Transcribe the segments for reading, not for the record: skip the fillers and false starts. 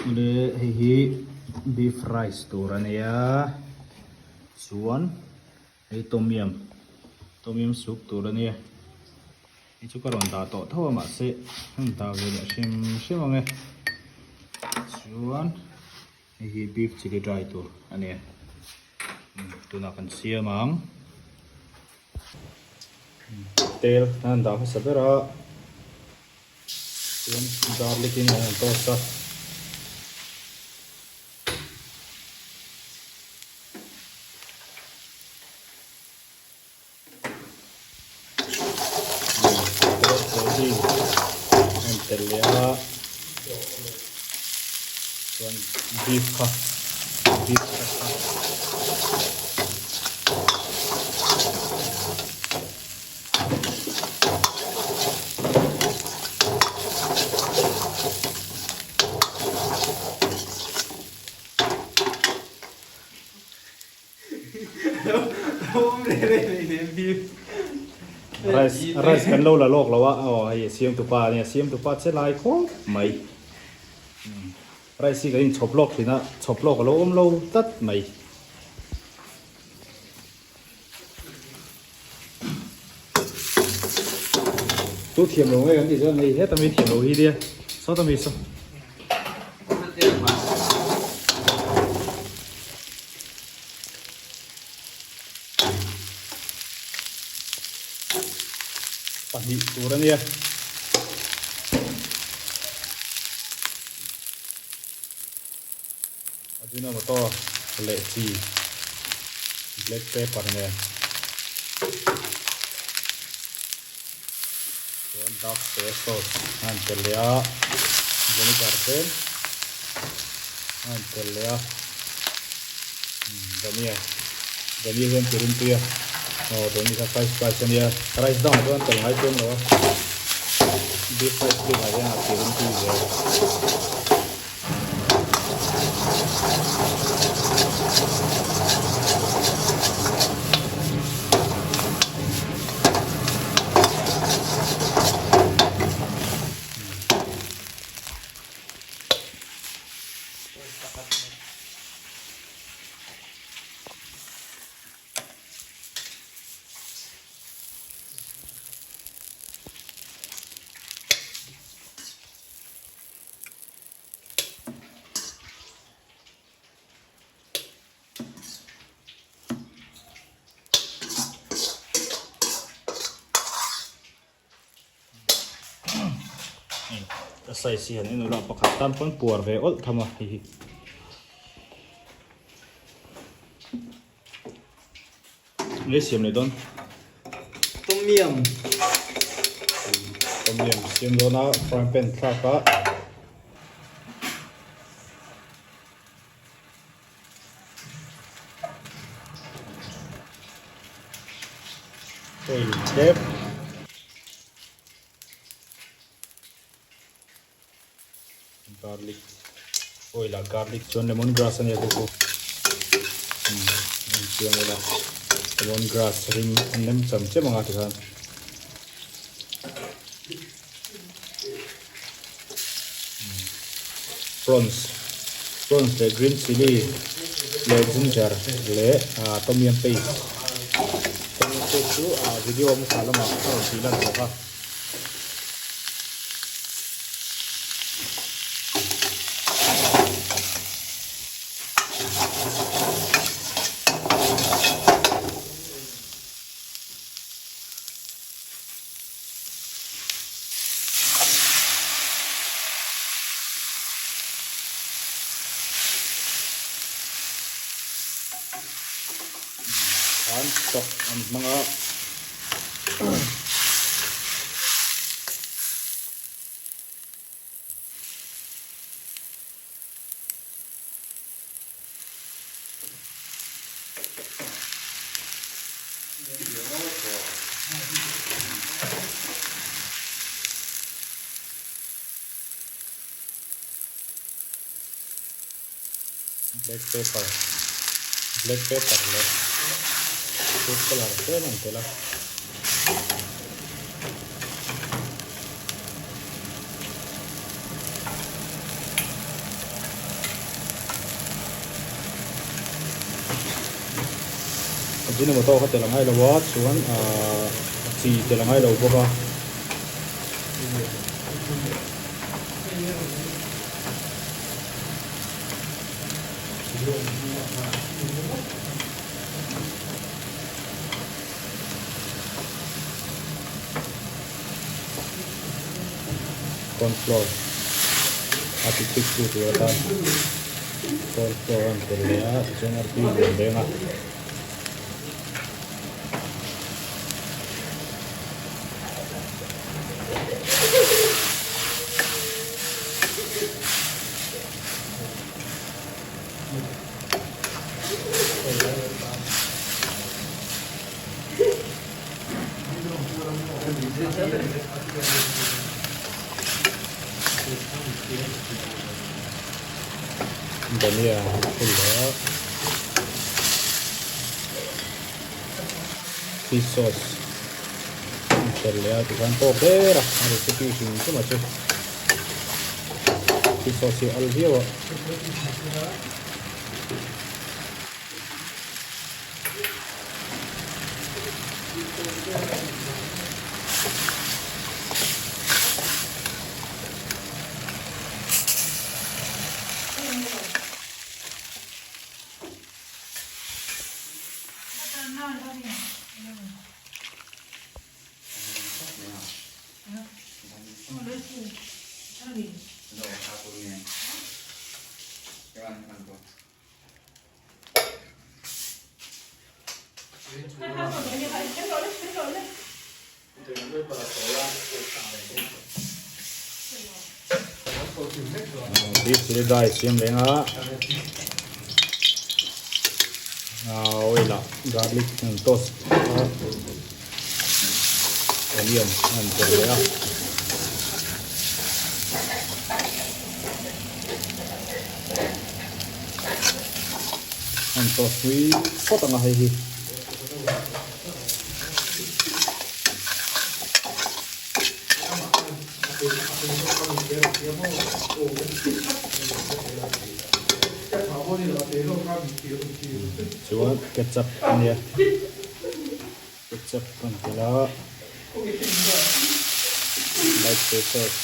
Awle hei hi beef rice tur a nia chuan hei tom yum tom yum soup tur a nia hei chu ka rawn dah tawh tho a mahse heng dah ve leh hrim hrim ang e chuan hei hi beef chilli dry tur a nia tunah kan siam ang. Tel an han dah hmasa ber a chuan garlic in an han toast a. An tel leh a chuan beef kha beef kha kha Rice rice kan lo la lawk lo a aw hei siam tupa a nia siam tupa che lai khawp mai rice hi kan inchhawp lawk thin a chhawp lawk a lo awm lo tlat mai. Tu thiam lo nge kan tih chuan hei heta mi thiam lo hi nia sawta mi saw. Pahnih tur a nia. Ajinomoto leh chi black pepper nen chuan dark soy sauce a han tel leh a vinegar tlem a han tel leh a dania dania hian ti rimtui a aw tun hi kha five spice a nia rice dangah chuan tel ngai chuang lo a beef rice bikah hian a ti rimtui zel. A size hi han en ula pakhat tan pawn puar ve awlh tham a hei hi. Nge siam leh dawn? Tom yum. Tom yum siam dawn a frying pan thlak a. Oil tlem. Garlic oil ah garlic chuan lemon grass a nia chu chu en chiang ila lemon grass rim an lem cham chem anga tikhan prawns prawns leh green chilli leh ginger leh ah tom yum paste tom yum paste chu ah video hmasa lamah a rawn tih lan tawh a. Khan stock an hmang a. Black pepper black pepper leh food colour tlem an tel a. Ajinomoto kha tel a ngai lo a, chuan ahh chi tel a ngai lo bawk a. Corn flour a ti thick tu tur atan corn flour a rawn tel leh a tichuan a tui lian reng a. Dhania a phul leh a fish sauce a tel leh a tikhan tawk ber a a recipe hrim hrim a chu fish sauce hi a al viau a. Beef chili dry siam reng a oil ah garlic an toast a onion an telh leh a. An toast pui phawt ang a hei hi. Chuan ketchup a nia ketchup kan telh a light soy sauce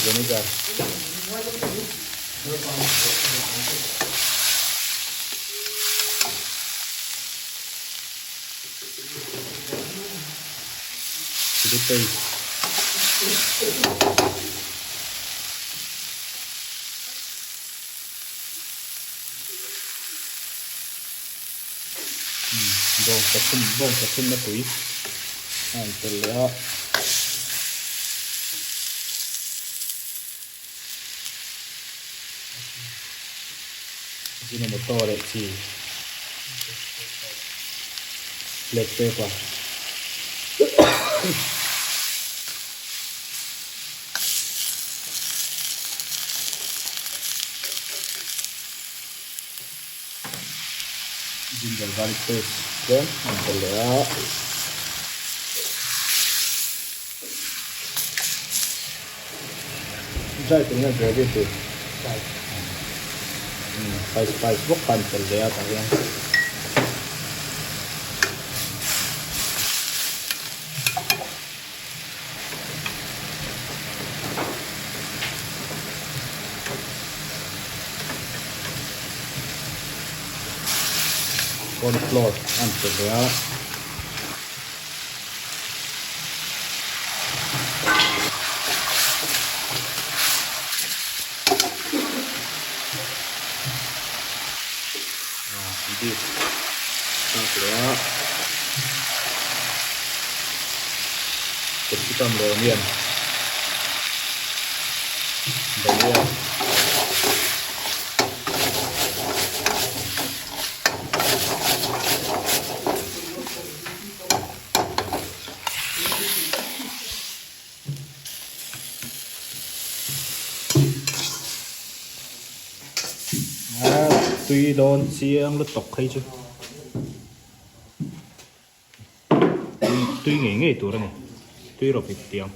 vinegar. Chili paste. Bawngsa chhum bawngsa chhumna tui a rawn tel leh a. Ajinomoto leh chi black pepper ginger garlic paste tlem a rawn tel leh a. Dry tur nge gravy tur spice spice bawk khan tel ve a tah hian corn flour an tel ve a. Beef thlak leh a capsicum leh onion dania. Tui dawn chiang lutuk phei chu tui ngei ngei tur a ni tui rawp ip tiang.